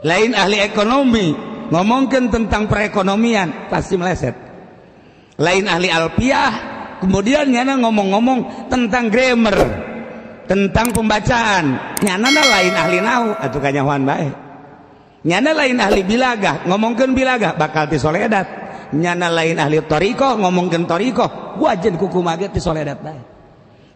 Lain ahli ekonomi ngomongkeun tentang perekonomian pasti meleset. Lain ahli alfiah kemudian nyana ngomong-ngomong tentang grammar, tentang pembacaan, nyana lain ahli nahu atuh kanyahoan bae. Nyana lain ahli bilagah ngomongkeun bilagah bakal tisoledat. Nyana lain ahli thariqah ngomongkeun thariqah wajen kukumaha ge tisoledat bae.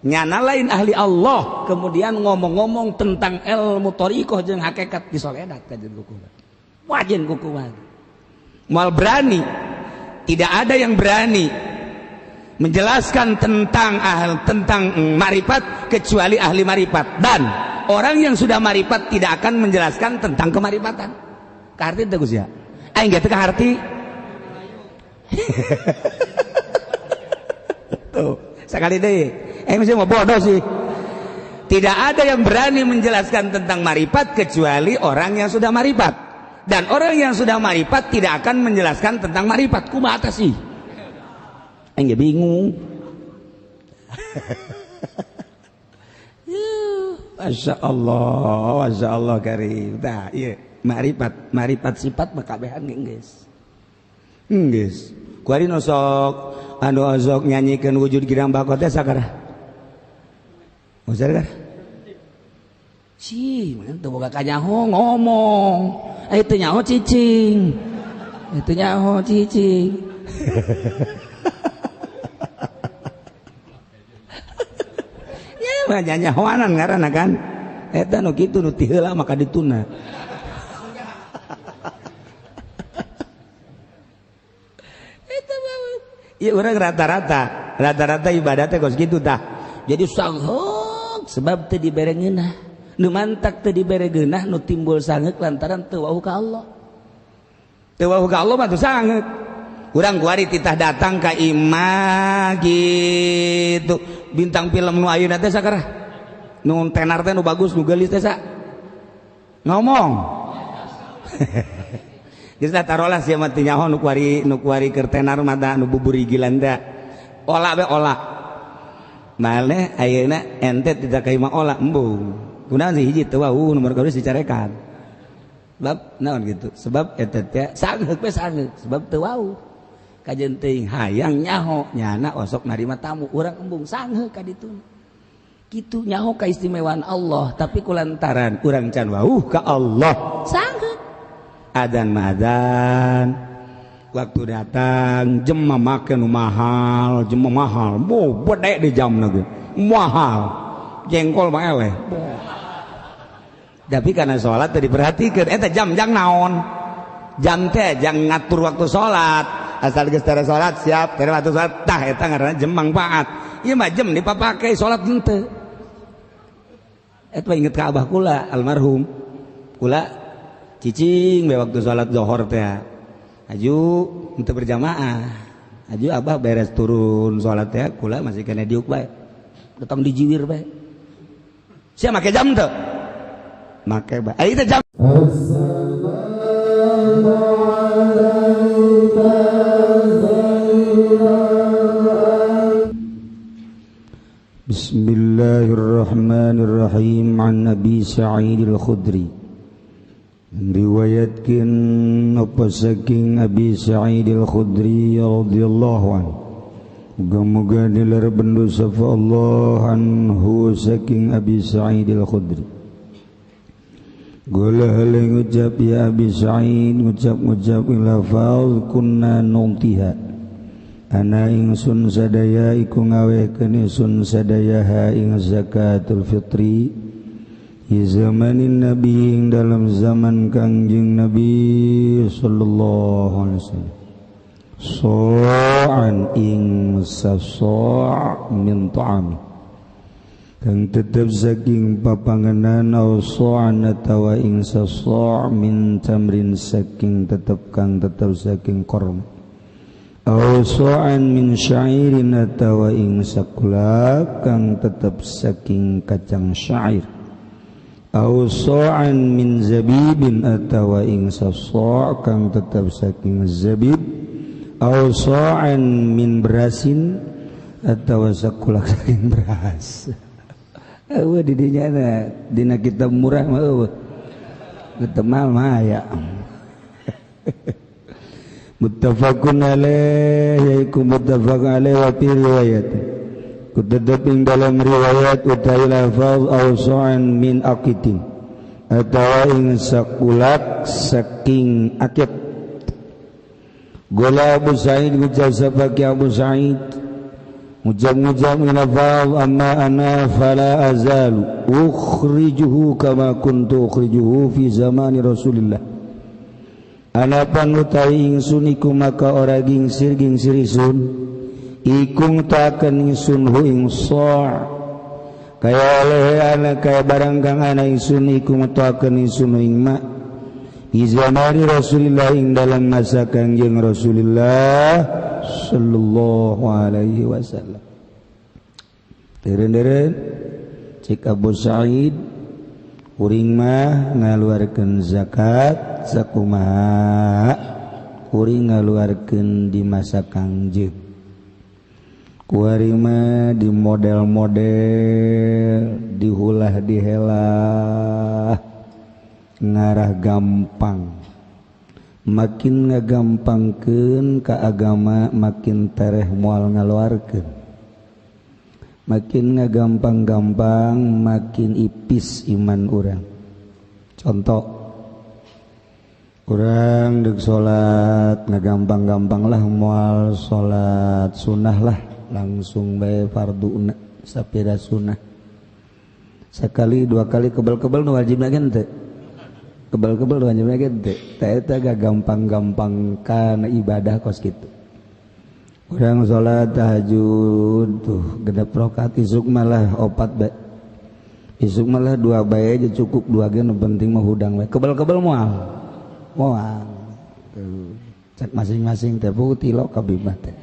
Nyana lain ahli Allah kemudian ngomong-ngomong tentang ilmu thariqah jeung hakikat tisoledat kajen kukumaha. Wajen kukumaha. Moal berani, tidak ada yang berani menjelaskan tentang tentang marifat kecuali ahli marifat, dan orang yang sudah marifat tidak akan menjelaskan tentang kemarifatan. Kaharti teu Gus ya? Aing ge teu kaharti. Tuh, sekali deui. Aing mah bodoh sih. Tidak ada yang berani menjelaskan tentang marifat kecuali orang yang sudah marifat. Dan orang yang sudah marifat tidak akan menjelaskan tentang marifat. Kumaha teh sih? Aing ge bingung. Masya Allah, Masya Allah karim. Tah, ieu marifat, marifat sifat mah kabehan geus. Geus. Kuari nu sok anu sok nyanyikeun wujud girang bako teh sakara. Usar kan? Si, mana teu boga kanyaho ngomong. Eh teu nyaho cicing. Teu nyaho cicing. Ya mah nyahoanan ngaranna kan. Eta nu kitu nu ti heula maka dituna. Eta mah ieu urang rata-rata ibadah teh kos kitu tah. Jadi sangheuk sebab teu dibere ngeunah. Nu mantak teu dibere geunah nu timbul sangeuk lantaran teu wauh ka Allah. Teu wauh ka Allah mah teu sangeuk. Urang kuari titah datang ka imah gitu. Bintang film nu ayeuna teh sakarah. Nu tenar teh nu bagus nu geulis teh sa. Ngomong. Geus lah tarolah sia mah teu nyaho nu kuari keur tenar mah da nu buburigilan teh. Ola be ola. Maneh ayeuna ente tidak ka imah ola embung. Kunaon sih hiji teu wau nomor kadua dicarekan. Sebab naon gitu. Sebab eta teh sangeuk we sangeuk sebab teu wau. Kajen teuing hayang nyaho nyana osok narima tamu urang embung sangeuk ka ditu. Kitu nyaho kaistimewaan Allah tapi kulantaran urang can wauh ka Allah sangeuk. Adzan mah adzan. Waktu datang jam mah make nu mahal, jam mah mahal. Bo bedek di jamna ge. Mahal. Jengkol mah eleh. Tapi karena sholat teu diperhatikeun eta jam jang naon? Jam teh jang ngatur waktu sholat. Asal geus tara sholat siap, tara waktu sholat tah eta ngaranna jam mangfaat. Ieu mah jam dipapake sholat henteu. Eta inget ka abah kula almarhum. Kula cicing we waktu sholat zuhur teh. Aju henteu berjamaah. Aju abah beres turun sholat teh kula masih kena diuk bae. Datang dijiwir bae. Sia make jam teu? Make bae. Ai teh jam. Bismillahirrahmanirrahim. An Abi Sa'id Al-Khudri. Riwayatkeun apa saking Abi Sa'id Al-Khudri radhiyallahu anhu. Muga-muga dilar bendu sapa Allah anhu saking Abi Sa'id Al-Khudri. Gula hale ngucap ya Abi Sa'id ngucap-ngucap lafaz kunna nuntiha. Ana ingsun sadaya iku ngawehkeun ingsun sadaya ha ing zakatul fitri di zamanin nabi ing dalam zaman Kangjeng Nabi sallallahu alaihi wasallam. So'an ing sasa' min ta'ami kang tetep saking papanganan au so'an atawa ing sasa' min tamrin saking tetep kang tetep saking korma au so'an min syairin atawa ing sakula kang tetep saking kacang syair au so'an min zabibin atawa ing sasa' kang tetep saking zabib au so'an min berasin atawa sakulak saking beras. Eueuh di dinya dina kitab murah mah eueuh. Getemal mah aya. Muttafaqun alaih yaiku muttafaq alaih wa fi riwayat. Kutetep ing dalam riwayat utawi lafaz aw sa'an min aqitin atawa ing sakulak saking akit. Gola Abu Sa'id ngucap sabaki Abu Sa'id ngucap-ngucap ing lafaz amma ana fala azalu ukhrijuhu kama kuntu ukhrijuhu fi zamani Rasulillah. Anapan utawi ingsun iku maka ora gingsir-gingsir isun iku ngutaken ingsun hu ing sa' kaya oleh ana kaya barang kang ana ingsun iku ngutaken ingsun ing ma di zamani Rasulillah ing dalam masa Kangjeng Rasulillah sallallahu alaihi wasallam. Deren-deren cek Abu Sa'id kuring mah ngaluarkeun zakat sakumaha kuring ngaluarkeun di masa Kangjeng. Kuari mah di model-model dihulah dihelah ngarah gampang. Makin ngagampangkeun ka agama makin tereh moal ngaluarkeun. Makin ngagampang-gampang makin ipis iman urang. Contoh urang deuk salat ngagampang-gampang lah moal salat sunah lah langsung bae farduna sapira sunah. Sekali dua kali kebel-kebel nu wajibna ge henteu. Kebel-kebel nu wajibna ge henteu. Tah eta gagampang-gampang kana ibadah kos kitu. Urang salat tahajud tuh genep rakaat isuk malah opat bae. Isuk malah dua bae aja cukup dua ge nu penting mah hudang bae. Kebel-kebel moal. Moal. Tuh cek masing-masing teh putih lo kabeh mah teh.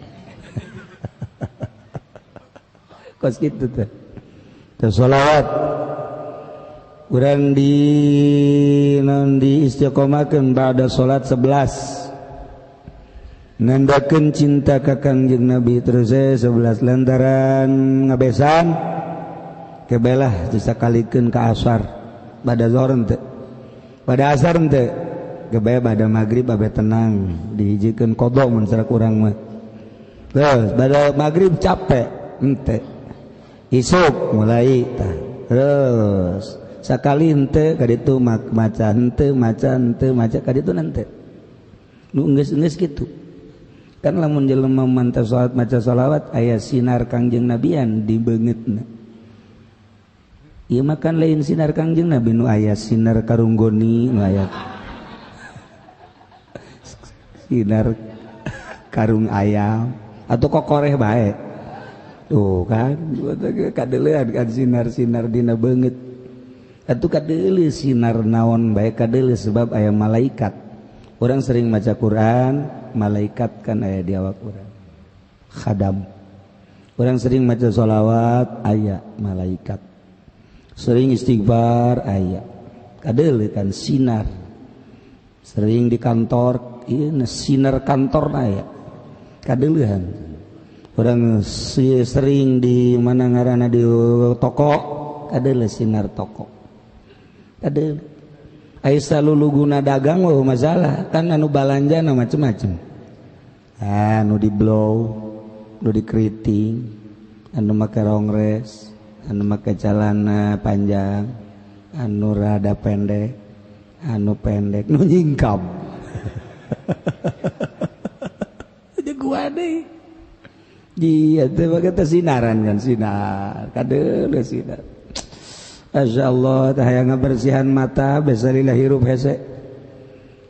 Kos kitu teh. Teh sholawat urang di non di istiqomahkeun ba'da salat 11. Nandakeun cinta ka Kangjeng Nabi terus 11 lantaran ngabesan kebelah disakalikeun ka asar bada zuhur henteu. Bada asar henteu gebae bada magrib abe tenang dihijikeun qada mun sarak urang mah. Terus bada magrib capek henteu. Isuk mulai tah. Terus sakali henteu ka ditu maca henteu maca henteu maca ka ditu henteu. Nu geus-geus kitu. Kan lamun jelema mantap salat maca salawat aya sinar Kangjeng Nabian di beungeutna. Ieu mah kan lain sinar Kangjeng Nabi nu aya sinar karunggoni nu aya sinar karung ayam atau kokoreh bae. Tuh kan kadeulean kan sinar-sinar dina beungeut. Atuh kadeuleu sinar naon bae kadeuleu sebab aya malaikat. Orang sering maca Quran, malaikat kan aya di awak urang. Khadam. Orang sering maca sholawat, aya malaikat. Sering istighfar, aya. Kadeuleu kan sinar. Sering di kantor, ieu sinar kantor aya. Kadeuleuhan. Orang sering di mana ngaranna di toko, kadeuleu sinar toko. Kadeuleu. Aya saluluguna dagang wah masalah kan anu balanja na macem-macem. Ah nu di blow, nu di keriting, anu make rongres, anu make celana panjang, anu rada pendek, anu pendek, nu nyingkap. Aja gua deh. Iya teh make teh sinaran kan sinar, kadeuleu sinar. Masya Allah, tah hayang ngabersihan mata, besalilah hirup hese.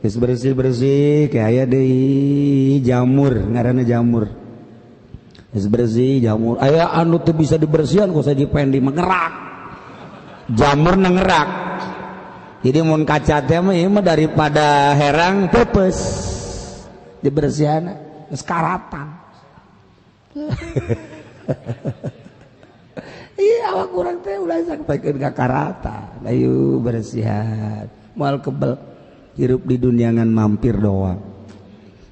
Geus bersih-bersih, kayak aya deui jamur, ngaranna jamur. Geus bersih jamur, aya anu teu bisa dibersihan ku saji pendi mengerak. Jamur ngerak. Jadi mun kaca teh mah ieu mah daripada herang peupeus. Dibersihan geus karatan. Iya awak kurang teh ulah sampaikan ka karata. Ayo bersihan, moal kebel hirup di dunia ngan mampir doang.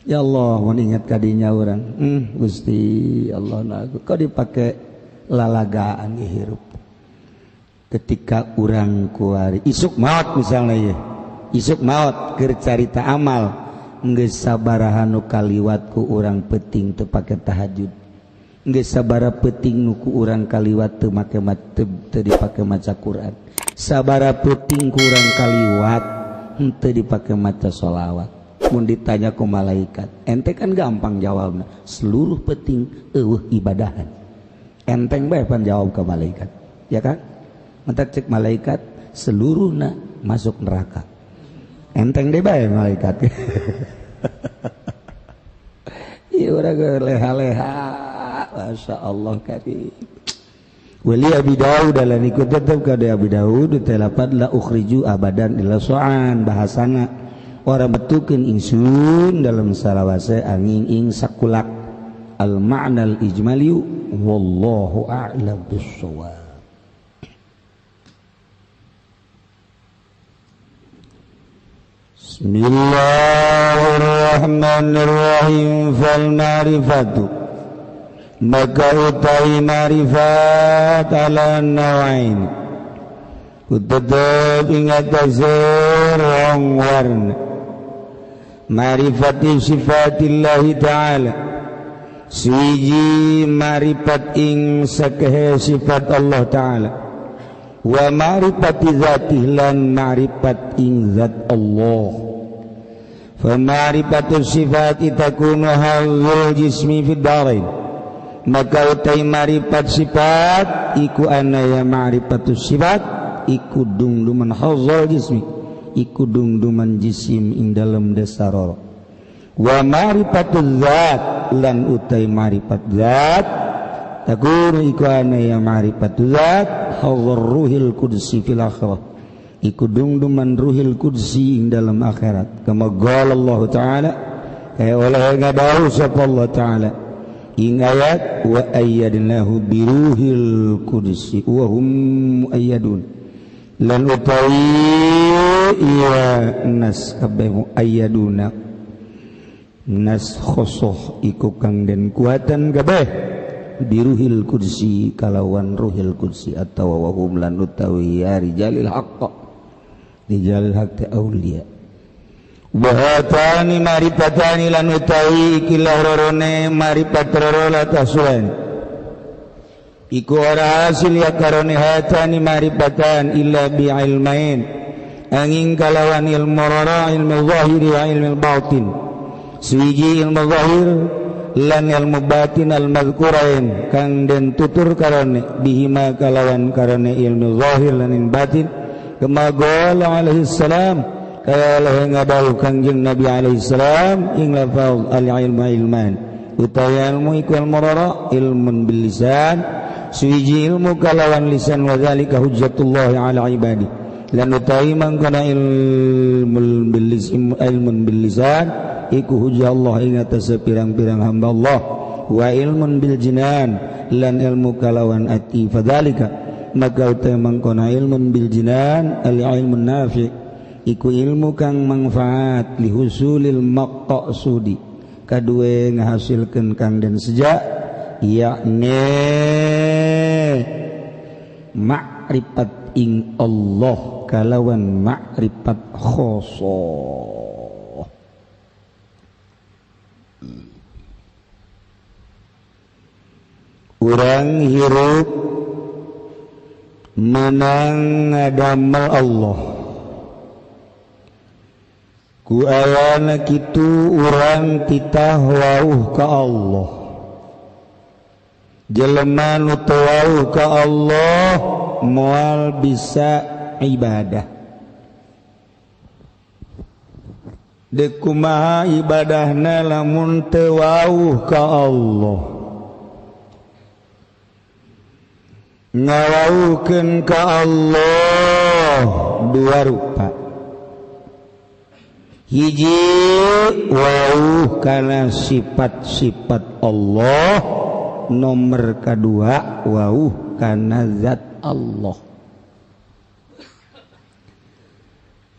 Ya Allah, mun ingat kadinya urang. Gusti Allah na kok dipake lalagaan hirup. Ketika urang kuari isuk maot misalnya ya. Isuk maot keur carita amal geus sabaraha nu kaliwat ku urang peuting teu pake tahajud, geus sabaraha peuting nu ku urang kaliwat teu make teu dipake maca Quran, sabaraha peuting ku urang kaliwat henteu dipake maca sholawat. Mun ditanya ku malaikat, ente kan gampang jawabna, seluruh peuting eueuh ibadahan. Enteng bae pan jawab ke malaikat, ya kan? Mentak cek malaikat seluruhna masuk neraka. Enteng deh bae malaikat. Ieu urang leha-leha, masya Allah karim. Wali Abi Daud lan ikut tetep ka Abi Daud telapat la ukhriju abadan ila soan bahasana ora betukeun ingsun dalam salawase angin ing sakulak al ma'nal ijmali wallahu a'lam bissawab. Bismillahirrahmanirrahim. Fal ma'rifatu maka utai ma'rifat ala nawain tetep ingat rong warna ma'rifati sifatillahi ta'ala suwiji ma'rifat ing sakehe sifat Allah ta'ala wa ma'rifati zatih lan ma'rifat ing zat Allah. Fa ma'rifatu sifati takunu hadzal jismi fid darain maka utai ma'rifat sifat iku anaya ma'rifatu sifat iku dungduman hadzal jismi iku dungduman jisim ing dalem desa roro wa ma'rifatu zat lan utai ma'rifat zat takunu iku anaya ma'rifatu zat hadzal ruhil qudsi fil akhirah iku dungduman ruhil qudsi ing dalam akhirat. Kama qala Allah ta'ala kaya oleh ngadawuh sapa Allah ta'ala ing ayat wa ayyadnahu biruhil qudsi wa hum muayyadun lan utawi iya nas kabeh muayyaduna nas khosoh iku kang den kuatan kabeh biruhil qudsi kalawan ruhil qudsi atawa wa hum lan utawi ya rijalil haqq rijalil haqq auliya wa hatani marifatani lan utawi ikilah rorone marifat roro la tasulan iku ora hasil ya karone hatani marifatan illa bi ilmain angin kalawan ilmu roro ilmu zahiri wa ilmu batin suwiji ilmu zahir lan ilmu batin al mazkurain kang den tutur karone bihima kalawan karone ilmu zahir lan ilmu batin kama qala alaihi salam kaya Allah ngadawuh Kangjeng Nabi alaihi salam ing lafaz al ilmu ilman utawi ilmu iku ilmu rara ilmun bil lisan suwiji ilmu kalawan lisan wa zalika hujjatullah ala ibadi lan utawi mangkana ilmul bil lisan ilmun bil lisan iku hujjah Allah ing atase pirang-pirang hamba Allah wa ilmun bil jinan lan ilmu kalawan ati fadzalika maka utawi mangkana ilmun bil jinan al ilmun nafi iku ilmu kang manfaat lihusulil maqsudi kadue ngahasilkeun kang den seja yakni makrifat ing Allah kalawan makrifat khosoh. Urang hirup menang ngadamel Allah ku ayana kitu urang titah wauh ka Allah jelema nu teu wauh ka Allah moal bisa ibadah deuk kumaha ibadahna lamun teu wauh ka Allah ngawaukeun ka Allah dua rupa hiji wauh kana sifat-sifat Allah nomor kedua wauh kana zat Allah.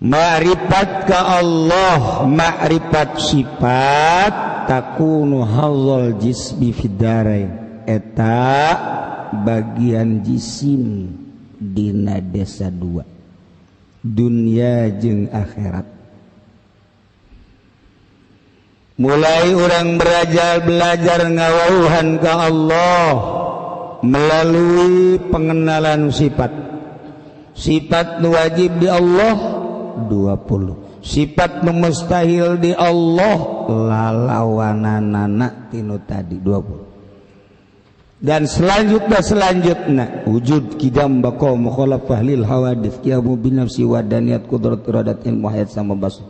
Ma'rifat ka Allah ma'rifat sifat takunu hadzal jismi fid darain eta bagian jisim dina desa dua. Dunia jeung akhirat. Mulai orang belajar ngawauhan ka Allah melalui pengenalan sifat. Sifat nu wajib di Allah 20. Sifat nu mustahil di Allah lalawananana tinu tadi 20. Dan selanjutnya wujud kidam baqa mukhalafah lil hawadits qiyamu bin nafsi wa daniyat qudrat iradat ilmu hayat sama basah.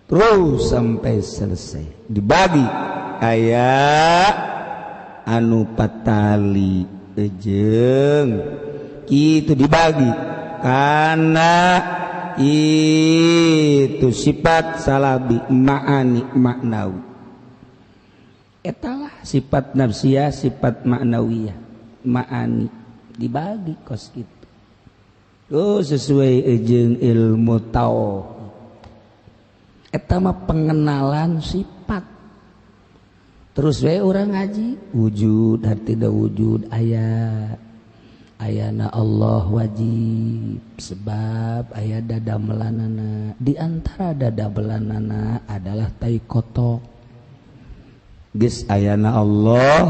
Terus sampai selesai dibagi aya anu patali jeung kitu dibagi karena itu sifat salabi ma'ani maknawi. Etalah sifat nafsiyah, sifat maknawiyah, ma'ani dibagi kos kitu. Tuh sesuai jeung ilmu tauhid. Eta mah pengenalan sifat. Terus we urang ngaji wujud hartina wujud aya ayana Allah wajib sebab aya dadamelanana. Di antara dadamelanana adalah tai kotok. Geus ayana Allah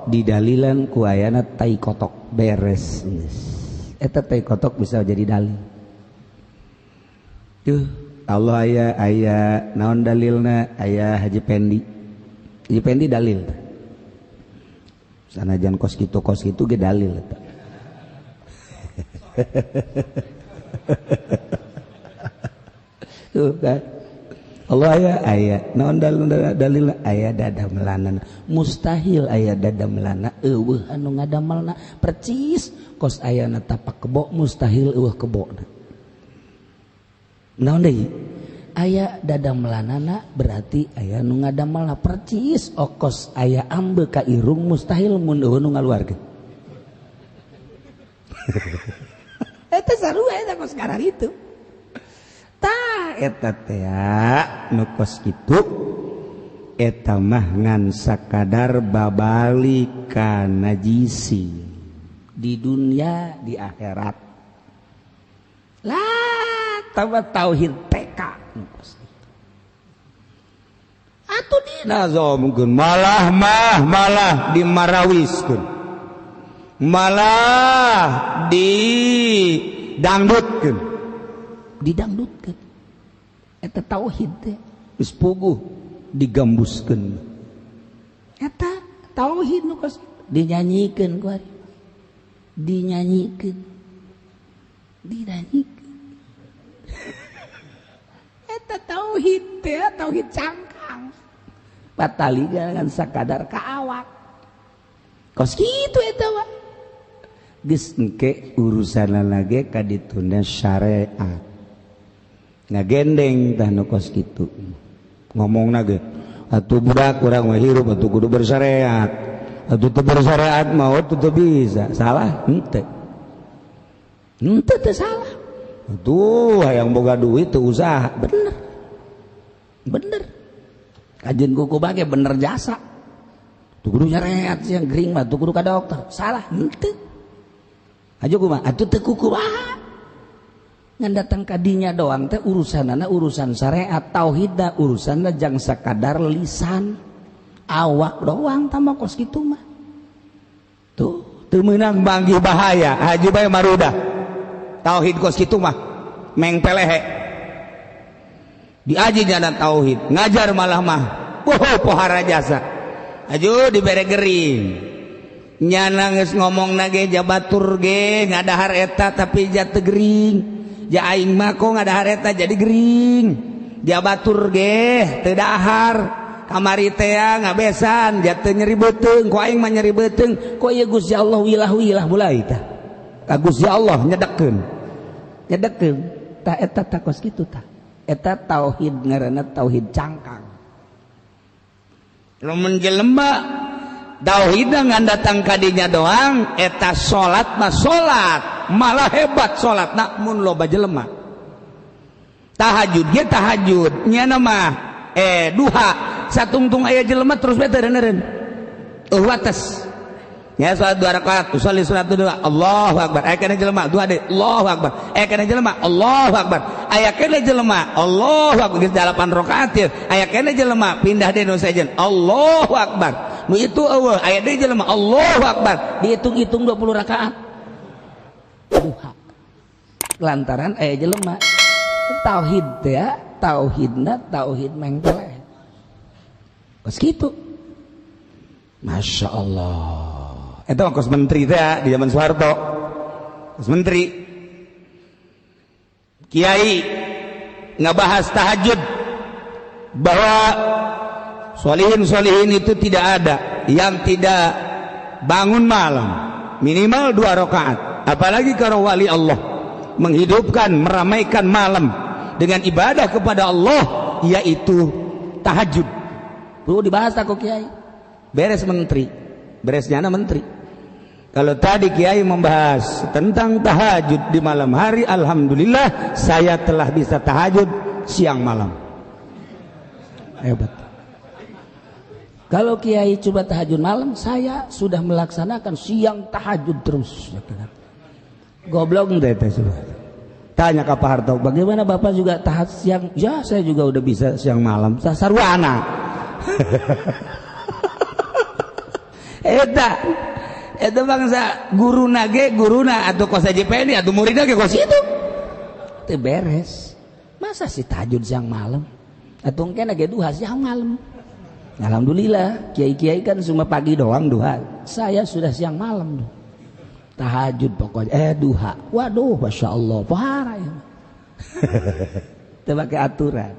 didalilan ku ayana tai kotok beres geus. Eta tai kotok bisa jadi dalil. Tuh Allah aya aya naon dalilna aya Haji Pendi. Haji Pendi dalil. Sanajan kos kitu ge dalil eta. Tuh kan. Allah aya aya naon dalil aya dadamelanana. Mustahil aya dadamelana eueuh anu ngadamelna percis kos ayana tapak kebo mustahil eueuh kebona. Naon deui? Aya dadamelanana berarti aya nu ngadamelna percis okos aya ambe ka irung mustahil mun eueuh nu ngaluarkeun. Eta sarua eta kos kararitu. Tah eta teh nu kos kitu eta mah ngan sakadar babalik ka najisi di dunia di akhirat. Lah tawa tauhid TK nu kos kitu. Atuh dinazomkeun malah mah malah dimarawiskeun. Malah didangdutkeun. Didangdutkeun eta tauhid teh geus puguh digambuskeun eta tauhid nu kos dinyanyikeun ku ari dinyanyikeun dinyanyikeun eta tauhid teh tauhid cangkang patali ngan sakadar ka awak kos kitu eta wa geus engke urusanna lage ka dituna syariat ngagendeng tah nu kos kitu ngomongna ge atuh budak urang mah hirup atuh kudu bersyariat atuh teu bersyariat mah atuh teu bisa salah henteu henteu teu salah atuh hayang boga duit teu usaha bener bener kajeun kuku bage bener jasa tuh kudu nyareat siang gering mah tuh kudu ka dokter salah henteu aja kumaha atuh teu kukumaha ngan datang kadinya doang teh urusanana urusan syariat tauhidna urusanna jang sakadar lisan awak doang tambah kos kitu mah tuh teu meunang manggih bahaya haji bae marudah tauhid kos kitu mah meng pelehe diaji jana tauhid ngajar malah mah wow pohara jasa aju dibere gering nyana geus ngomongna ge jabatur ge ngadahar eta tapi ja teu gering ja aing mah kok ngadahar eta jadi gering jabatur ge teu dahar kamari teh ngabesan ja teu nyeri beuteung ku aing mah nyeri beuteung ku ieu Gusti Allah wilah-wilah mulai tah ka Gusti Allah nyedekeun nyedekeun tah eta tah kos kitu tah eta tauhid ngaranna tauhid cangkang lamun jelema tauhid ngan datang kadinya doang eta salat mah salat malah hebat salat namun loba jelema tahajud ge tahajud nyana mah duha satungtung aya jelema terus bae teu eureun wates Ya salat 2 rakaat, usolli sunat dua, Allahu akbar. Aya keneh jelema dua deui, Allahu akbar. Aya keneh jelema, Allahu akbar. Aya keneh jelema, Allahu akbar. Geus 8 rakaat ieu. Aya keneh jelema pindah deui nu sejen, Allahu akbar. Nu itu eueuh, aya deui jelema, Allahu akbar. Dihitung-hitung 20 rakaat. Duha. Lantaran aya jelema tauhid teh ya, tauhidna tauhid mengpeleh. Kos kitu. Masya Allah. Itu kos menteri teh di zaman Soeharto. Kos menteri. Kiai ngebahas tahajud bahwa solihin-solihin itu tidak ada yang tidak bangun malam minimal 2 rakaat. Apalagi kalau wali Allah menghidupkan, meramaikan malam dengan ibadah kepada Allah, yaitu tahajud. Perlu dibahas aku kiai. Beres menteri, beresnya menteri. Kalau tadi kiai membahas tentang tahajud di malam hari, alhamdulillah saya telah bisa tahajud siang malam. Hebat. Kalau kiai coba tahajud malam, saya sudah melaksanakan siang tahajud terus. Goblok deh teh sudah. Tanya ke Pak Harto, bagaimana Bapak juga tahajud siang? Ya, saya juga udah bisa siang malam. Sarwana. Eta itu bangsa guruna ge guruna atau kos JPN atau muridna ge kos itu teu beres. Masa sih tahajud siang malam? Atau engke ge duha siang malam. Alhamdulillah kiai-kiai kan cuma pagi doang duha. Saya sudah siang malam tahajud pokoknya duha. Waduh, masya Allah, pohara ya. Teu pake aturan.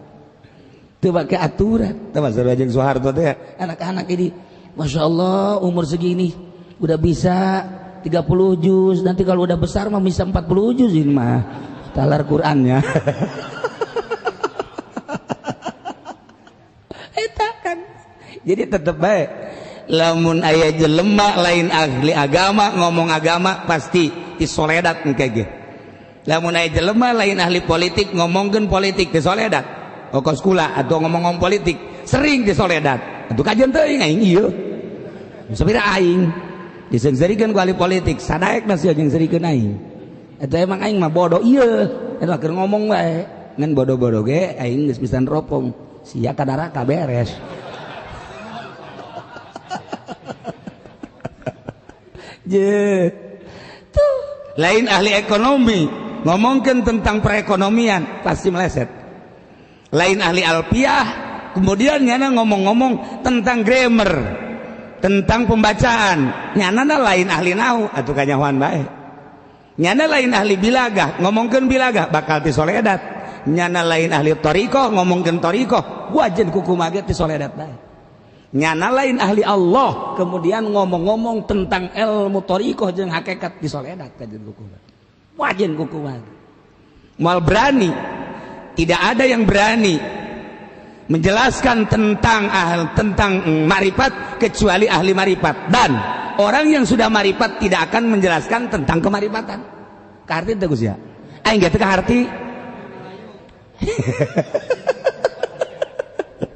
Teu pake aturan. Teu masalah jeung Soeharto teh anak-anak ini masya Allah umur segini udah bisa 30 juz, nanti kalau udah besar mah bisa 40 juz ini mah talar Qur'annya. Eta kan. Jadi tetep baik lamun aya jelema lain ahli agama ngomong agama pasti disoledat engke ge. Lamun aya jelema lain ahli politik ngomongkeun politik disoledat. Okos kula atau ngomong-ngomong politik sering disoledat. Atuh kajian teuing aing ieu. Sabira aing diseungseurikeun ku ahli politik sadaek na sia jeung seurikeun aing. Eta emang aing mah bodoh ieu. Eta keur ngomong wae. Ngan bodoh-bodoh ge aing geus bisa neropong. Sia ka neraka beres. Je. Tuh, lain ahli ekonomi ngomongkeun tentang perekonomian pasti meleset. Lain ahli alfiah kemudian nyana ngomong-ngomong tentang grammar, tentang pembacaan, nyana lain ahli nahu atuh kanyahoan bae. Nyana lain ahli bilagah, ngomongkeun bilagah bakal tisoledat. Nyana lain ahli thariqah, ngomongkeun thariqah, wajen kukumaha ge tisoledat bae. Nyana lain ahli Allah, kemudian ngomong-ngomong tentang ilmu thariqah jeung hakikat tisoledat kajen kukumaha. Wajen kukumaha. Moal berani, tidak ada yang berani menjelaskan tentang tentang marifat kecuali ahli marifat, dan orang yang sudah marifat tidak akan menjelaskan tentang kemarifatan. Kaharti teu Gus ya? Aing ge teu kaharti.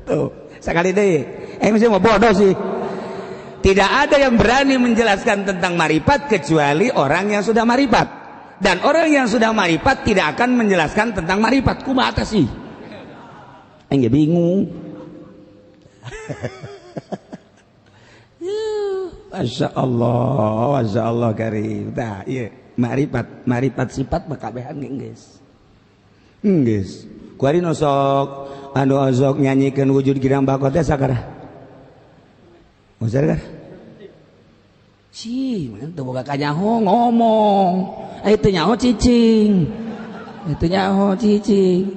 Tuh, sekali deui. Aing mesti mau bodoh sih. Tidak ada yang berani menjelaskan tentang marifat kecuali orang yang sudah marifat. Dan orang yang sudah marifat tidak akan menjelaskan tentang marifat. Kumaha sih? Aing ge bingung. Masya Allah, Masya Allah karim. Tah, ieu marifat, marifat sifat mah kabehan ge geus. Geus. Kuari nu sok anu sok nyanyikeun wujud girang bako teh sakara. Musar kan? Si, mun teu boga kanyaho ngomong. Ai teu nyaho cicing. Teu nyaho cicing.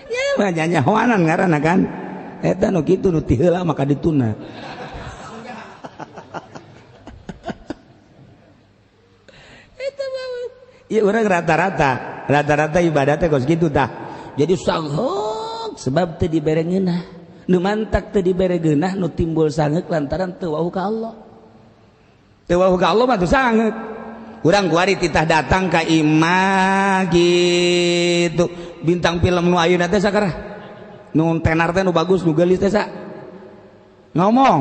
Ya mah nyahoanan ngaranna kan. Eta nu kitu nu ti heula maka dituna. Eta mah ieu urang rata-rata, rata-rata ibadah teh kos kitu tah. Jadi sanghok sebab teu dibere ngeunah. Nu mantak teu dibere geunah nu timbul sangeuk lantaran teu wau ka Allah. Teu wau ka Allah mah teu sangeuk. Urang kuari titah datang ka imah gitu. Bintang film nu ayeuna teh sakara. Nu tenar teh nu bagus nu geulis teh sa? Ngomong.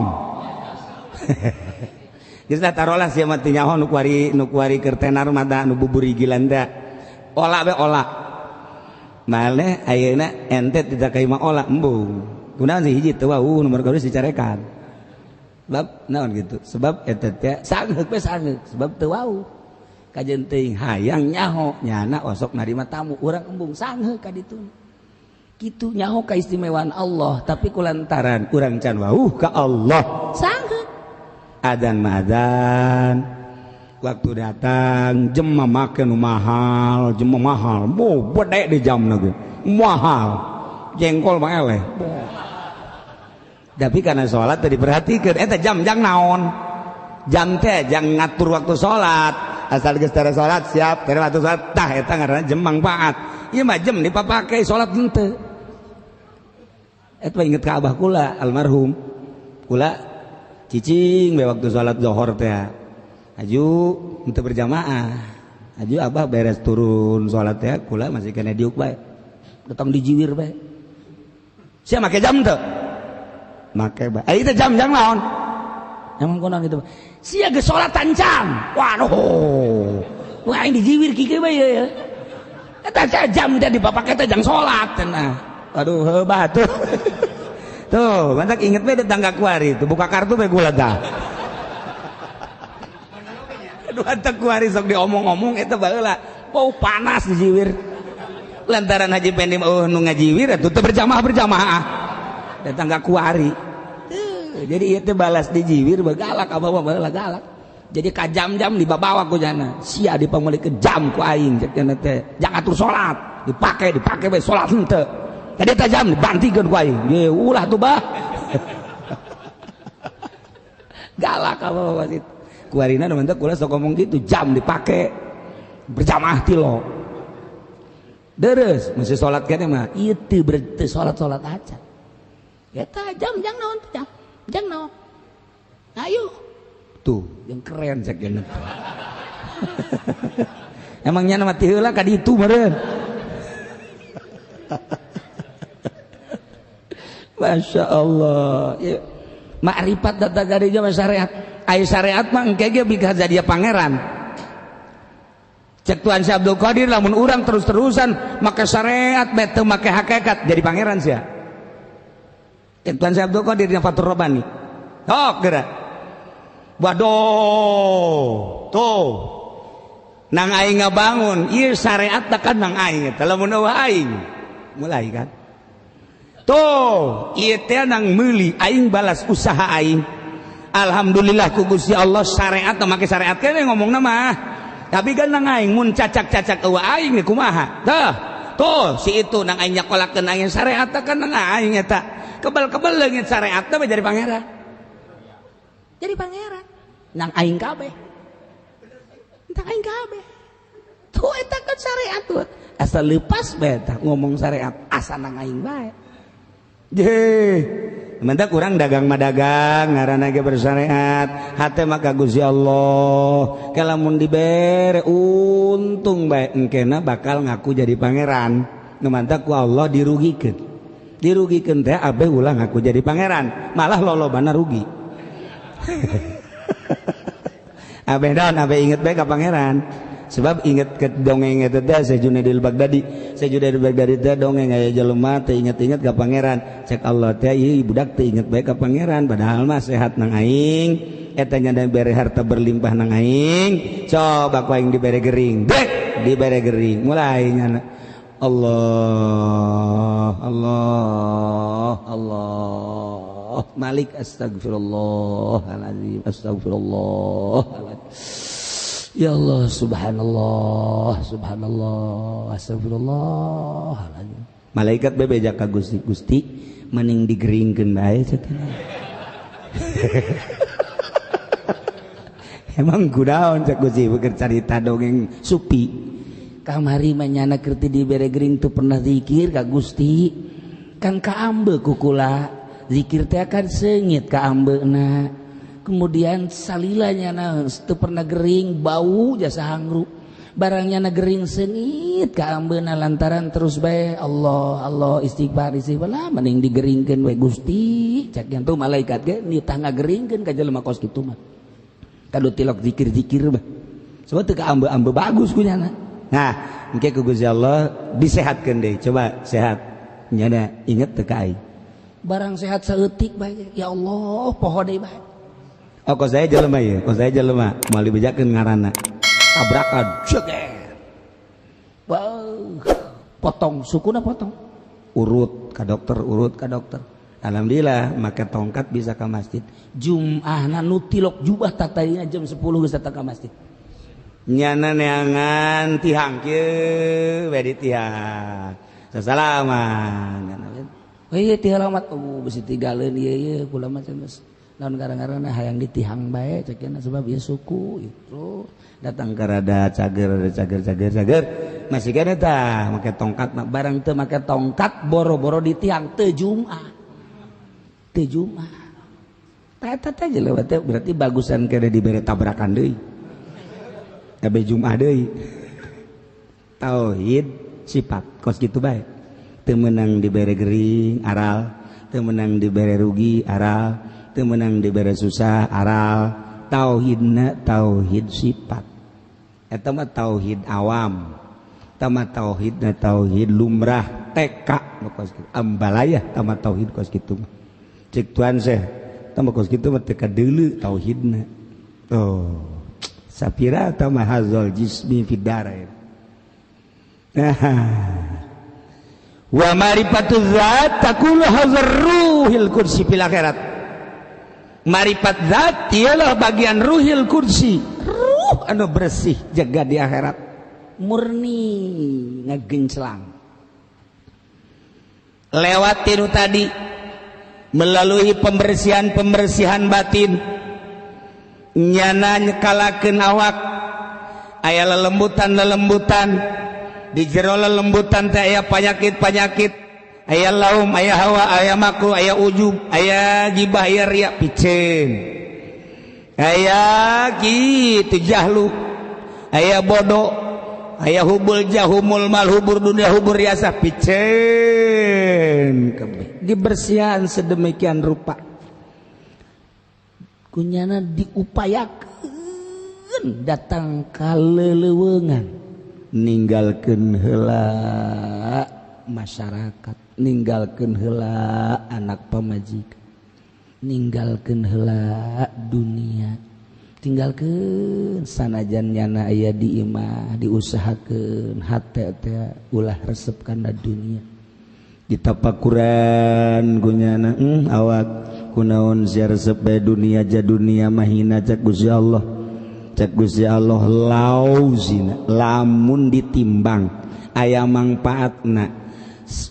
Geus lah tarolah sia mah teu nyaho nu kuari keur tenar mah da nu buburigilan teh. Ola be ola. Maneh ayeuna ente tidak ka imah ola embung. Kunaon sih hiji teu wau nomor kadua dicarekan. Sebab naon gitu? Sebab eta teh sangeuk we sangeuk sebab teu wau. Kajen teuing hayang nyaho nyana osok narima tamu urang embung sangeuk ka ditu. Kitu nyaho kaistimewaan Allah tapi kulantaran urang can wauh ka Allah sangeuk. Adzan mah adzan waktu datang jam mah make nu mahal, jam mah mahal. Bo bedek di jamna ge. Mahal. Jengkol mah eleh. Tapi karena sholat tadi diperhatikan eta jam jang naon? Jam teh jang ngatur waktu sholat. Asal geus tara salat siap tara waktu salat tah eta ngaranna jam mangfaat. Ieu mah jam dipapake salat henteu. Eta inget ka abah kula almarhum. Kula cicing we waktu salat zuhur teh. Aju henteu berjamaah. Aju abah beres turun salat teh kula masih kena diuk bae. Datang dijiwir bae. Sia make jam teu? Make bae. Ieu teh jam jang naon? Emang konon gitu. Sia geus salat tancam. Waduh. Wah aing dijiwir kieu bae ya. Eta jam teh dipapake teh jang salat cenah. Aduh heuh batuh. Tuh, mantak inget bae tetangga kuari tuh buka kartu bae gula tah. Aduh antak kuari sok diomong-omong eta baheula. Bau panas dijiwir. Lantaran Haji Pendi mah nu ngajiwir atuh teu berjamaah-berjamaah. Tetangga kuari. Jadi ieu teh balas dijiwir bagalak abah mah baheula galak. Jadi ka jam-jam dibabawa ku jana. Sia dipamulikeun jam ku aing cek jana teh. Jangan atur salat, dipake bae salat henteu. Tadi teh jam dibantikeun ku aing. Ye ulah tuh bah. Galak abah mah wasit. Kuarina nu mantep kula sok ngomong gitu, jam dipake berjamaah tilo. Deres masih salat keneh mah ieu teu berarti salat-salat aja. Eta jam jang naon teh jam? Jang naon? Ayo. Tuh, yang keren cek jana. Emangnya nama ti heula ka ditu meureun. Masya Allah. Ya. Makrifat data garinya mah syariat. Ai syariat mah engke ge bika jadi pangeran. Cek Tuan Syekh Abdul Qadir lamun urang terus-terusan make syariat bae teu make hakikat jadi pangeran sia. Cek Tuan Syekh Abdul Qadir yang Fathur Rabbani. Tok geura. Waduh, tuh. Nang aing ngabangun, ieu syariat kan nang aing eta lamun eueuh aing. Mulai kan. Tuh, ieu teh nang meuli aing balas usaha aing. Alhamdulillah ku Gusti Allah syariat teh make syariat kene ngomongna mah. Tapi kan nang aing mun cacak-cacak eueuh aing kumaha? Tuh, tuh si itu nang aing nyakolakeun aing syariat kan nang aing eta. Kebel-kebel leungit syariat teh jadi pangeran. Jadi pangeran. Nang aing kabeh. Nang aing kabeh. Tuh eta kan syariat tuh. Asal lepas bae tah ngomong syariat asa nang aing bae. Jeh, mentak kurang dagang mah dagang ngaranna ge bersyariat, hate mah ka Gusti Allah. Kalamun dibere untung bae engkena bakal ngaku jadi pangeran. Nu mantak ku Allah dirugikeun. Dirugikeun teh abeh ulah ngaku jadi pangeran, malah lolobana rugi. Abeh daun abeh inget bae ka pangeran. Sebab inget ke dongeng eta teh Syekh Junaidil Baghdadi. Syekh Junaidil Baghdadi teh dongeng aya jelema teh inget-inget ka pangeran. Cek Allah teh ieu budak teh inget bae ka pangeran padahal mah sehat nang aing, eta nya bere harta berlimpah nang aing. Coba ku aing dibere gering. Dek dibere gering. Mulai nyana Allah Allah Allah Malik astagfirullahalazim astagfirullahalazim. Ya Allah subhanallah subhanallah astagfirullah. Malaikat bebeja ka Gusti, Gusti mending digeringkeun bae cek. Emang kudaon cek Gusti beker carita dongeng supi. Kamari mah nyana keur teu dibere gering teu pernah zikir ka Gusti. Kan kaambe ku kula. Zikir teh kan seungit kaambeuna. Kemudian salilanya nah teu pernah gering bau jasa hangru. Barangnya na gering sengit kaambeuna lantaran terus bae Allah Allah istighfar istighfar lah mending digeringkeun we Gusti cek yang tuh malaikat ge nitah ngageringkeun ka jelema kos kitu mah kadu tilok zikir-zikir mah sebab teu kaambe-ambe bagus ku nyana. Nah engke ku Gusti Allah disehatkeun deui, coba sehat nyana inget teu ka aing barang sehat saeutik bae ya Allah poho deui bae. Oh kos saya jelema ieu, kos saya jelema moal dibejakeun ngaranna tabrakan ceger. Wah, potong sukuna potong. Urut ka dokter, urut ka dokter. Alhamdulillah make tongkat bisa ka masjid. Jum'ahna nu tilok jubah tatayina jam 10 geus datang ka masjid. Nyana neangan tihang kieu we di tihang. Sasalaman. Heuh tihang amat bisi tigaleun ieu ieu kula mah geus naon gara-garana hayang ditihang bae cek sebab ieu suku itu. Datang ke rada cager cager cager cager masih kene tah make tongkat barang teu make tongkat boro-boro di tiang teu Jumat teu Jumat tah eta teh jelema teh berarti bagusan kene dibere tabrakan deui kabeh Jumat deui. Tauhid sifat kos kitu bae teu meunang dibere gering aral, teu meunang dibere rugi aral, teu meunang dibere susah aral. Tauhidna tauhid sifat eta mah tauhid awam, eta mah tauhidna tauhid lumrah TK kos kitu ambalayah eta mah tauhid kos kitu mah cek tuan seh eta mah kos kitu mah teu kadeuleu tauhidna. Oh sapira eta mah hazal jismi fid darain. Nah wa marifatu zat takulu hazar ruhil kursi fil akhirat. Marifat zat ialah bagian ruhil kursi, ruh anu bersih jaga di akhirat murni ngegenclang lewat tiru tadi melalui pembersihan-pembersihan batin nyana nyekalakeun awak aya lelembutan-lelembutan di jero lelembutan teh aya panyakit-panyakit, aya laum, aya hawa, aya makruh, aya ujub, aya gibah, aya riya piceun, aya kitu jahlu, aya bodoh, aya hubul jahumul mal hubur dunia hubur riasa piceun kabeh dibersihan sedemikian rupa kunyana diupayakeun datang ka leleuweungan ninggalkeun heula masyarakat, ninggalkeun heula anak pamajikan, ninggalkeun heula dunia, tinggalkeun sanajan nyana aya di imah diusahakeun hate teh ulah resep kana dunia. Ditapakuran kunyana awak kunaon sia resep bae dunia ja dunia mahina cek Gusti Allah. Cek Gusti Allah lau zina lamun ditimbang aya mangpaatna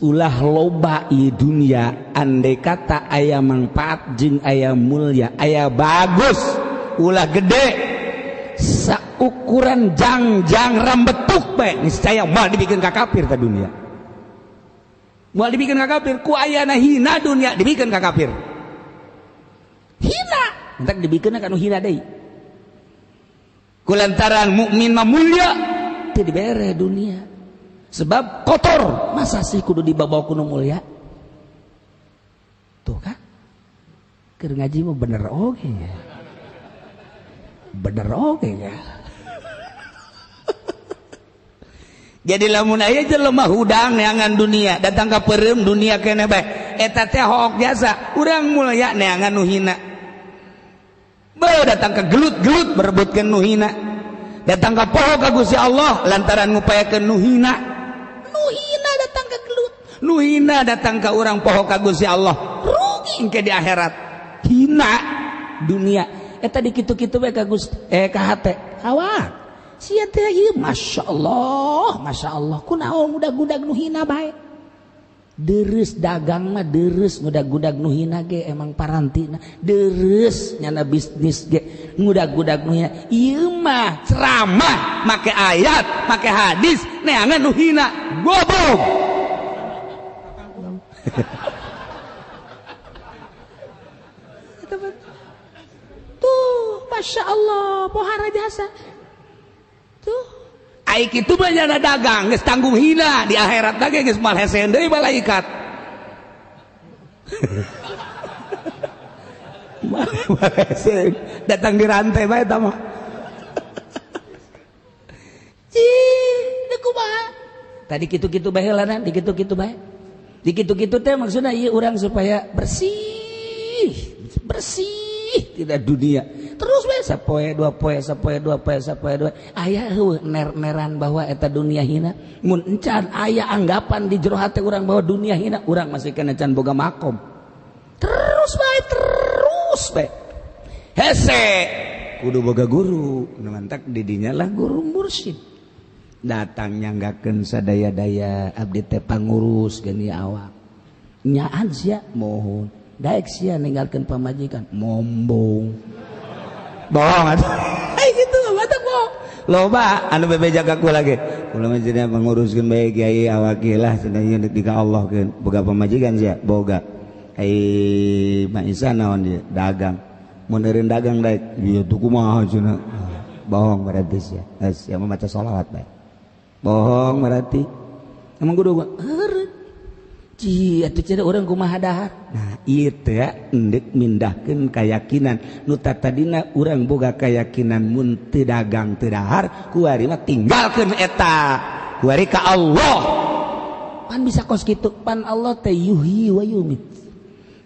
ulah loba ieu dunia andai kata aya mangpaat jeung aya mulya aya bagus ulah gede saukuran jangjang rambetuk bae niscaya moal dibikeun ka kafir ta dunia, moal dibikeun ka kafir ku ayana hina dunia dibikeun ka kafir hina entak dibikeunna ka nu hina deui kulantaran mukmin mah mulya teu dibere dunia sebab kotor masa sih kudu dibawa kuno mulia tuh kan keur ngaji mah bener oge ya, bener oge ya. Jadi lamun aya jelema hudang neangan dunia datang ka peureum dunia keneh bae eta teh hook biasa urang mulya neangan nu hina bae datang ka gelut-gelut berebutkeun nu hina datang ka poho ka Gusti Allah lantaran ngupayakeun nu hina nuhina datang ke gelut nuhina datang ke orang poho ka Gusti Allah rugi engke di akhirat hina dunia eta di kitu-kitu bae ka Gusti ka hate awak sia teh ieu masyaallah masyaallah kunaon ngudag-gudag nu hina bae Deres dagang mah deres ngudag-gudag nu hina ge emang parantina deres nyana bisnis ge ngudag-gudag nu hina. Ieu mah ceramah make ayat make hadis neangan nu hina goblok. Tuh Masya Allah pohara jasa tuh Ai kitu mah nyana dagang geus tanggung hina di akhirat lagi geus moal hese deui malaikat. Datang di rantai bae eta mah. Cih, deuk kumaha? Tadi kitu-kitu bae heulana, dikitu-kitu bae. Dikitu-kitu teh maksudna ieu urang supaya bersih, bersih tidak dunia. Terus bae sapoe dua poe, sapoe dua poe, sapoe dua. Aya heueuh ner-neran bahwa eta dunia hina. Mun encan aya anggapan di jero hate urang bahwa dunia hina, urang masih kena can boga makom. Terus bae, terus bae. Hese kudu boga guru, nu mantak di dinya lah guru mursyid. Datang nyanggakeun sadaya-daya abdi teh pangurus geuning awak. Nyaan sia mohon, daek sia ninggalkeun pamajikan mombong. Bohong atuh. Ai kitu batak bohong. Loba anu bebeja ka kula ge. Kula mah cenah panguruskeun bae kiai awak ieu lah cenah ieu deuk ka Allah keun. Boga pamajikan sia, boga. Ai Mak Isa naon dia dagang. Mun eureun dagang daek ieu tuh kumaha cenah. Bohong berarti sia. Geus sia mah maca sholawat bae. Bohong berarti. Emang kudu heureun. Ci atuh cenah urang kumaha dahar. Nah, ieu teh endek mindahkeun kayakinan. Nu tatadina urang boga kayakinan mun teu dagang teu dahar, kuari mah tinggalkeun eta. Kuari ka Allah. Pan bisa kos kitu, pan Allah teh yuhyi wa yumit.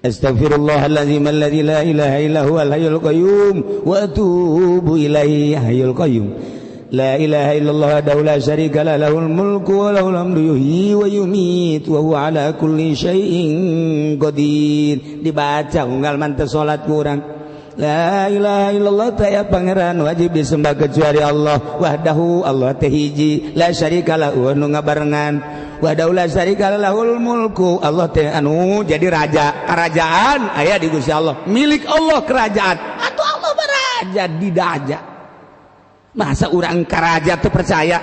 Astaghfirullahalazim alladzi la ilaha illa huwal hayyul qayyum wa atubu ilaihi hayyul qayyum. La ilaha illallah wahdahu la syarika lah lahul mulku wa lahul hamdu yuhyi wa yumiit wa huwa ala kulli syai'in qadir. Dibaca unggal manteu salat ku urang. La ilaha illallah teh pangeran wajib disembah kecuali Allah wahdahu, Allah teh hiji, la syarika lahu nu ngabarengan, wahdahu la syarika lahul mulku, Allah teh anu jadi raja, kerajaan aya di Gusti Allah, milik Allah kerajaan, atuh Allah beraja di daja. Masa urang karaja teu percaya?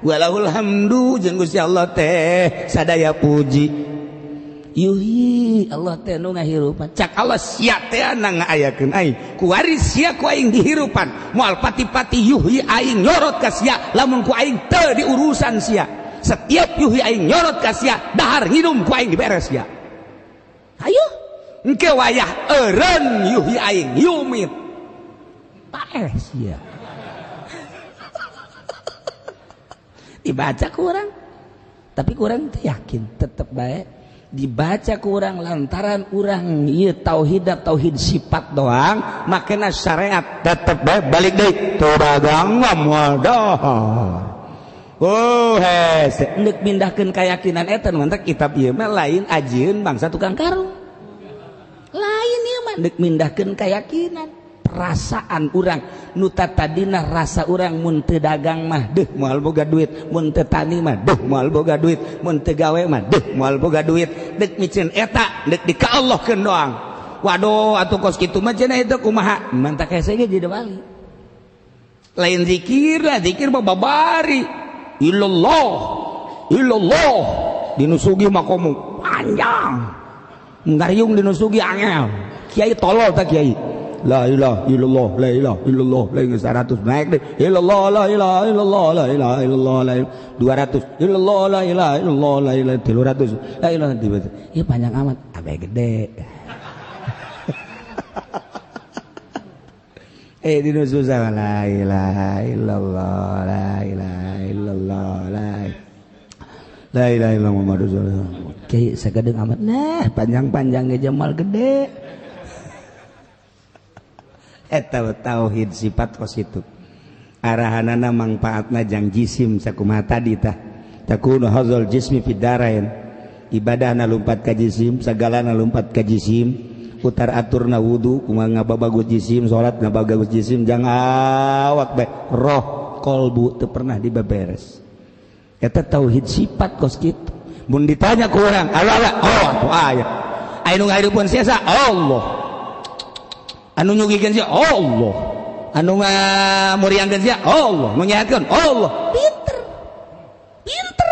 Walahul hamdu jeung Gusti Allah teh sadaya puji. Yuhi Allah teh nu ngahirupan. Cak Allah sia teh na ngaayakeun aing. Kuari sia ku aing dihirupan. Moal pati-pati yuhi aing nyorot ka sia lamun ku aing teu diurusan sia. Setiap yuhi aing nyorot ka sia, dahar nginum ku aing diberes sia. Hayu engke wayah eureun yuhi aing yumit. Paeh sia. Dibaca kurang, tapi kurang yakin tetep baik dibaca kurang lantaran urang ieu tauhid tauhid sifat doang makana syariat tetep baik balik deui teu dagang moal dahar. Oh hese endek mindahkeun keyakinan eta nu mantak kitab ieu mah lain ajieun bangsa tukang karung, lain ieu mah endek mindahkeun keyakinan perasaan urang nu tadina rasa urang mun teu dagang mah deuh moal boga duit, mun teu tani mah deuh moal boga duit, mun teu gawe mah deuh moal boga duit, deuk miceun eta deuk di ka Allahkeun doang. Waduh atuh kos kitu mah cenah itu kumaha mantak hese ge jadi wali. Lain zikir lah, zikir mah babari illallah illallah dinusugi makomu panjang ngariung dinusugi angel kiai tolol tak kiai. La ilaha illallah, la ilaha illallah, la ilaha 100 naik deh. Illallah, la ilaha illallah, la ilaha illallah, la ilaha 200. Illallah, la ilaha illallah, la ilaha 300. La ilaha tiba. Ya panjang amat, abe gede. Dinu susah la ilaha illallah, la ilaha illallah, la ilaha illallah Muhammadur Rasulullah. Kiai sagedeung amat. Nah, panjang-panjang ge jamal gede. Eta tauhid sifat kos itu arahanana mangfaatna jang jisim sakumaha tadi tah takunu hadzal jismi fid darain, ibadahna lumpat ka jisim, sagalana lumpat ka jisim, utar aturna wudu kumaha ngababagus jisim, salat ngababagus jisim, jang awak bae roh kolbu teu pernah dibeberes. Eta tauhid sifat kos kitu. Mun ditanya ku urang Allah oh atuh aya aya nu ngahirupkeun sia Allah, anu nyugikeun sia Allah, anu ngamuriangkeun sia Allah, nu nyehatkeun Allah. Pinter pinter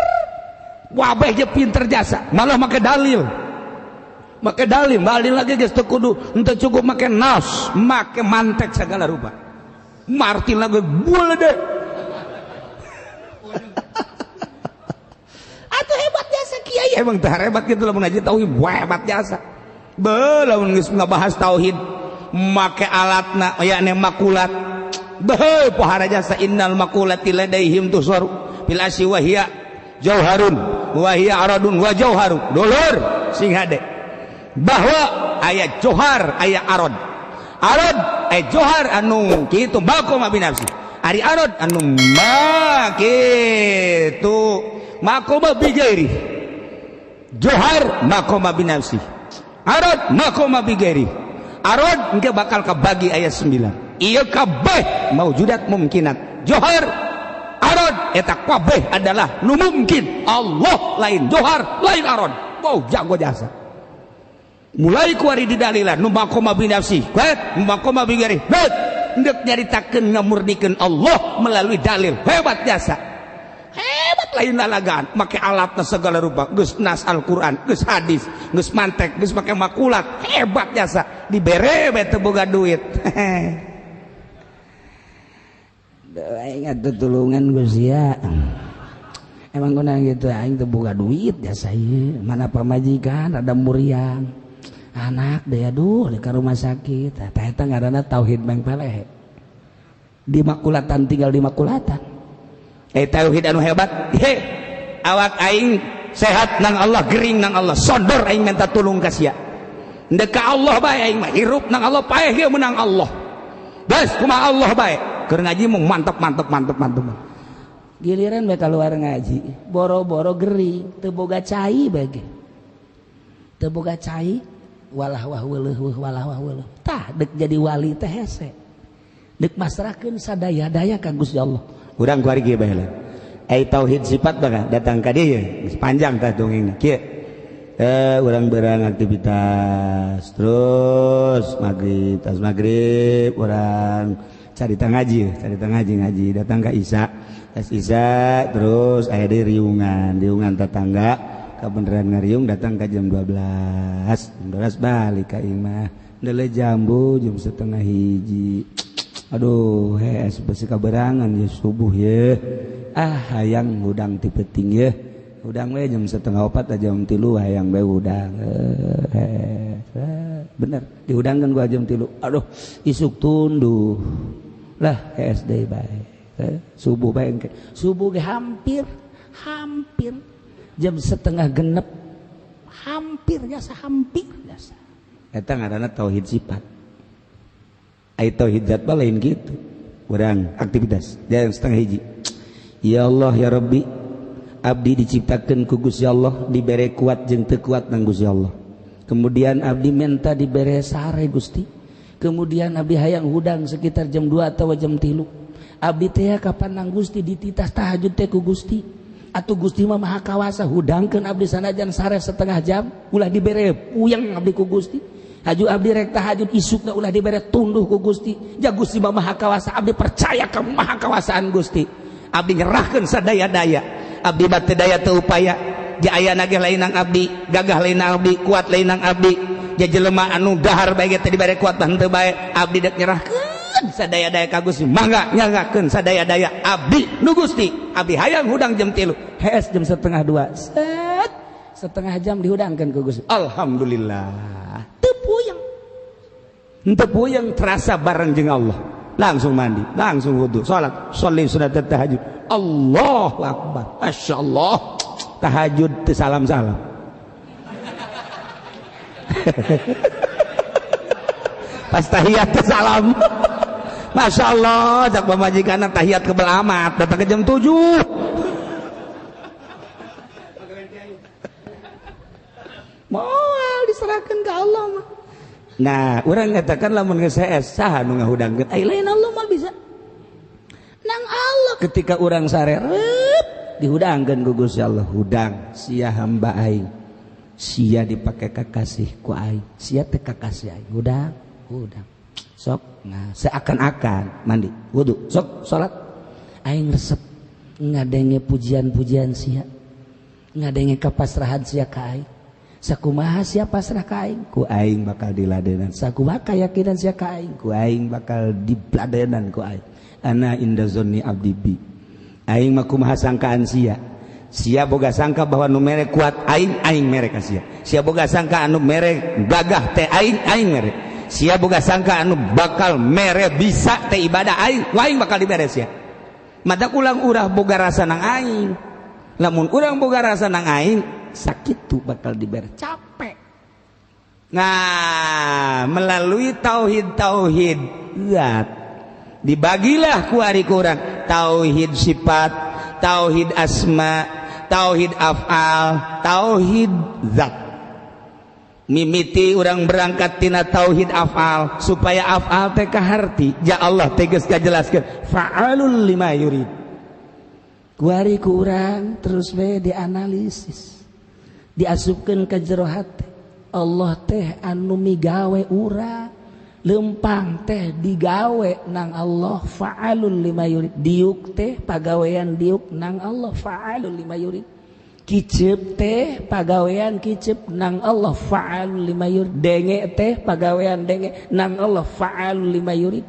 wabeh je pinter jasa malah make dalil, make dalil dalil lagi geus teu kudu henteu cukup make nas, make mantek segala rupa. Martin lagi boleh deh. Emang teh hebat kitu lamun ngaji tauhid hebat jasa. Beuh lamun geus ngabahas tauhid make alatna yakni makulat. Beuh pohara jasa innal makulati ladaihim tusaru bil asyi wa hiya jauharun wa hiya aradun wa jauharu. Dulur sing hade bahwa aya johar aya arad. Arad aya johar anu kitu maqama binafsi. Ari arad anu ma kitu maqama bi ghairi. Johar maqama binafsi. Arad maqama bi ghairi. Arad engke bakal kabagi ayat 9. Ieu kabeh maujudat mumkinat. Johar arad eta kabeh adalah nu mungkin. Allah lain johar lain arad. Wow jago jasa. Mulai kuari didalilan nu maqama binafsi, kuat nu maqama bi ghairi. Bet endek nyaritakeun ngamurnikeun Allah melalui dalil. Hebat jasa. Hebat lain lalagaan, make alatna segala rupa, geus nas Al-Qur'an, geus hadis, geus mantek, geus make makulat, hebat jasa. Dibere bae teu boga duit. Aing atuh tulungan geus sia. Emang guna gitu aing teu boga duit jasa ieu, mana pamajikan rada muriang. Anak deh aduh di rumah sakit. Tah eta ngaranna tauhid mangpeleh. Di makulatan tinggal di makulatan. Tauhid anu hebat. He, awak aing sehat nang Allah, gering nang Allah, sodor aing minta tulung ka sia. Ndek ka Allah bae aing mah, hirup nang Allah, paeh ge menang Allah. Geus kumaha Allah bae. Keur ngaji mung mantep mantep mantep mantep. Giliran bae keluar ngaji, boro-boro gering, teu boga cai bae ge. Teu boga cai, walah wah weuleuh walah wah weuleuh. Tah dek jadi wali teh hese. Dek masrahkeun sadaya-daya ka Gusti Allah. Urang kuari kieu bae lah. Ai tauhid sifat bakal datang ka dieu geus panjang tah dongengna. Kieu. Urang berang aktivitas terus maghrib, tas maghrib urang carita ngaji, carita ngaji ngaji datang ka Isya. Tas Isya terus aya di riungan, riungan tetangga kabeneran ngariung datang ka jam 12. Jam 12 balik ka imah. Ndele jambu jam 12:30. Aduh, hees besi kaberangan ya subuh ya. Ah, hayang hudang ti peuting ya. Hudang we jam 3:30 jam 3 hayang we hudang. Bener, dihudangkeun gua jam 3. Aduh, isuk tunduh. Lah, hees deui bae. Subuh bae engke. Subuh ge hampir hampir jam 5:30. Hampir jasa, hampir jasa. Eta ngaranna tauhid sifat. Ai tauhid zat mah lain gitu. Urang aktivitas jam 12:30. Ya Allah ya Rabbi, abdi diciptakeun ku Gusti Allah, dibere kuat jeung teu kuat nang Gusti Allah. Kemudian abdi minta dibere sare Gusti. Kemudian abdi hayang hudang sekitar jam 2 atau jam 3. Abdi teh kapan nang Gusti dititah tahajud teh ku Gusti. Atuh Gusti mah maha kawasa hudangkeun abdi sanajan sare setengah jam, ulah dibere puyeng abdi ku Gusti. Haju abdi rek tahajud isukna ulah dibere tunduh ku Gusti. Ja Gusti mah maha kawasa, abdi percaya ka maha kawasaan Gusti. Abdi nyerahkeun sadaya-daya. Abdi mah teu daya teu upaya. Ja ayana ge lain nang abdi, gagah lain nang abdi, kuat lain nang abdi. Ja jelema anu dahar bae ge teu dibere kuat mah henteu bae. Abdi dek nyerahkeun sadaya-daya ka Gusti. Mangga nyanggakeun sadaya-daya abdi nu Gusti. Abdi hayang hudang jam 3. Hees jam 1:30. Set setengah jam dihudangkeun ku Gusti. Alhamdulillah. Teu puyeng. Henteu puyeng terasa bareng jeung Allah. Langsung mandi, langsung wudu, salat, sholli sunat tahajud. Allahu akbar. Masyaallah. Tahajud teu salam-salam. Pas tahiyat teu salam. Masyaallah, cak pamajikanna tahiyat kebel amat, datang ke jam 7. Moal diserahkan ke Allah mah. Nah, urang ngatakan lamun geus hees saha nu ngahudangkeun? Ai lain Allah mah bisa. Nang Allah ketika urang sarerep dihudangkeun ku Gusti Allah, hudang sia hamba aing. Sia dipake kakasih ku aing, sia teh kakasih aing. Hudang, hudang. Sok, nah seakan-akan mandi, wudu, sok salat. Aing resep ngadenge pujian-pujian sia. Ngadenge kapasrahan sia ka aing. Sakumaha sia pasrah ka aing, ku aing bakal diladenan. Sakumaha kayakinan sia ka aing, ku aing bakal dibladenan ku aing. Ana inda zonni abdi bi. Aing mah kumaha sangkaan sia. Sia boga sangka bahwa nu mere kuat aing, aing mere ka sia. Sia boga sangka anu mere gagah teh aing, aing mere. Sia boga sangka anu bakal mere bisa teh ibadah aing, aing bakal dibere sia. Mata ulang urah boga rasa nang aing. Lamun urang boga rasa nang aing, sakitu bakal dibere capek. Nah, melalui tauhid-tauhid zat dibagilah ku ari kurang tauhid sifat, tauhid asma, tauhid af'al, tauhid zat. Mimiti urang berangkat tina tauhid af'al supaya af'al teh kaharti. Ya Allah teh geus kajelaskeun fa'alul lima yurid. Ku ari kurang terus we dianalisis. Diasupkeun ka jero hate. Allah teh anu migawe urang. Lempang teh digawe nang Allah fa'alul lima yurid. Diuk teh pagawean diuk nang Allah fa'alul lima yurid. Kicep teh pagawean kicep nang Allah fa'alul lima yurid. Denge teh pagawean denge nang Allah fa'alul lima yurid.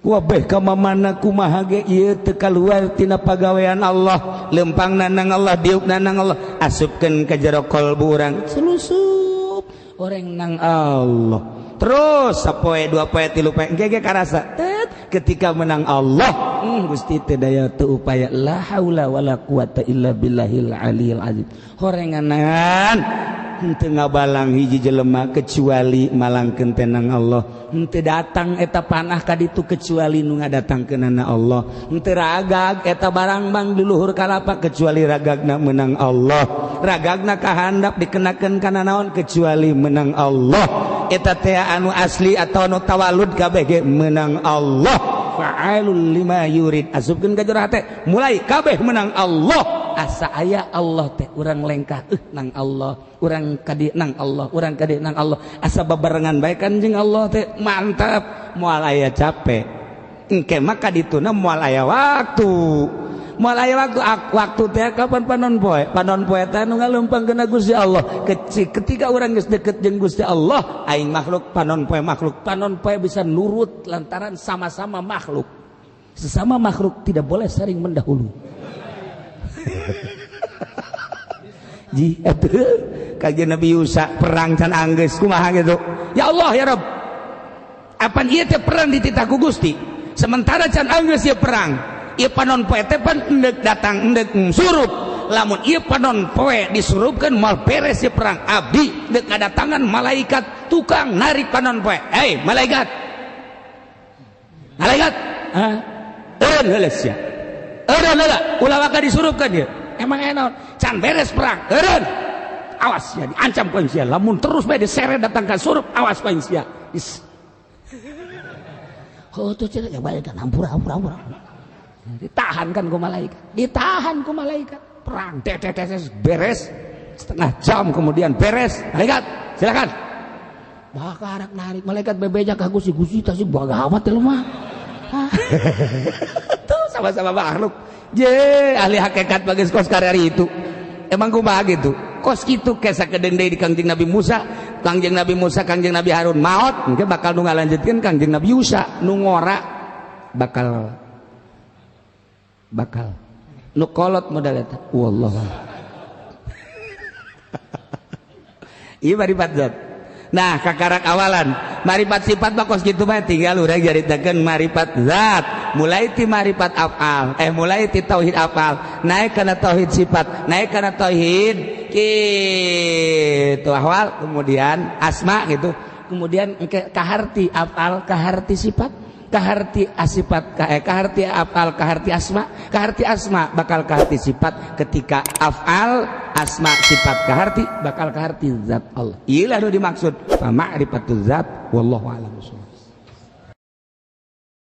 Wabeh ka mamana kumaha ge ieu teu kaluar tina pagawean Allah. Lempangna nang Allah, diukna nang Allah. Asupkeun ka jero kalbu urang selusup orang nang Allah. Terus sapoe dua poe tilu poe engke ge karasa tet ketika menang Allah Gusti teu daya teu upaya la haula wala quwata illa billahil aliyil azim. Horenganan henteu ngabalang hiji jelema kecuali malangkeun teh nang Allah. Henteu datang eta panah ka ditu kecuali nu ngadatangkeunana Allah. Henteu ragag eta barang bang di luhur kalapa kecuali ragagna menang Allah. Ragagna kahandap dikenakeun kana naon kecuali menang Allah. Eta teh anu asli atau anu tawalud kabeh ge menang Allah. Fa'alul lima yurid. Asupkeun ka jero hate mulai kabeh menang Allah. Asa aya Allah teh urang lengkah nang Allah, urang kadi nang Allah, urang kadi nang Allah. Asa babarengan bae kan jeung Allah teh mantap, moal aya capek. Engke mah ka dituna moal aya waktu. Moal aya waktu, waktu teh kapan panon poe? Panon poe teh nu ngaleumpangkeun Gusti Allah. Ketika urang geus deket jeung Gusti Allah, aing makhluk, panon poe makhluk. Panon poe bisa nurut lantaran sama-sama makhluk. Sesama makhluk tidak boleh saling mendahului. Ji atuh kajian Nabi Yusa perang can anggeus kumaha gitu. Ya Allah ya Rabb. Apan ieu teh perang dititah ku Gusti. Sementara can anggeus ieu perang. Ieu panon poe teh pan endek datang endek surup. Lamun ieu panon poe disurupkeun moal beres ieu perang. Abdi deuk ngadatangan malaikat tukang narik panon poe. Hei malaikat. Malaikat. Hah? Eureun heula sia. Eureun heula, ulah waka disurupkeun ieu. Emang enon can beres perang. Eureun. Awas ya diancam ku sia. Lamun terus bae diseret datang ka surup, awas ku sia. Oh tuh cenah ya balik kan hampura hampura hampura. Ditahan kan ku malaikat. Ditahan ku malaikat. Perang tet beres setengah jam kemudian beres. Malaikat, silakan. Bakarak narik malaikat bebeja ka Gusti, Gusti tah sih bagawat teh mah. Tuh sama-sama makhluk. Je ahli hakikat bagus kos karari itu. Emang kumaha gitu? Kos kitu kesa kedeung deui di Kangjeng Nabi Musa, Kangjeng Nabi Musa, Kangjeng Nabi Harun maot, engke bakal nu ngalanjutkeun Kangjeng Nabi Yusa, nu ngora bakal bakal nu kolot modal eta. Wallah. Ieu maripat zat. Nah, kakarak awalan maripat sifat mah kos kitu mah tinggal urang jaritakeun maripat zat. Mulai ti maripat afal, mulai ti tauhid afal, naik kana tauhid sifat, naik kana tauhid kitu ahwal, kemudian asma gitu. Kemudian kaharti afal, kaharti sifat, kaharti asifat, kaharti afal, kaharti asma, kaharti asma bakal kaharti sifat. Ketika afal, asma, sifat kaharti bakal kaharti zat Allah. Iyalah nu dimaksud ma'rifatuz zat, wallahu a'lam bishawab.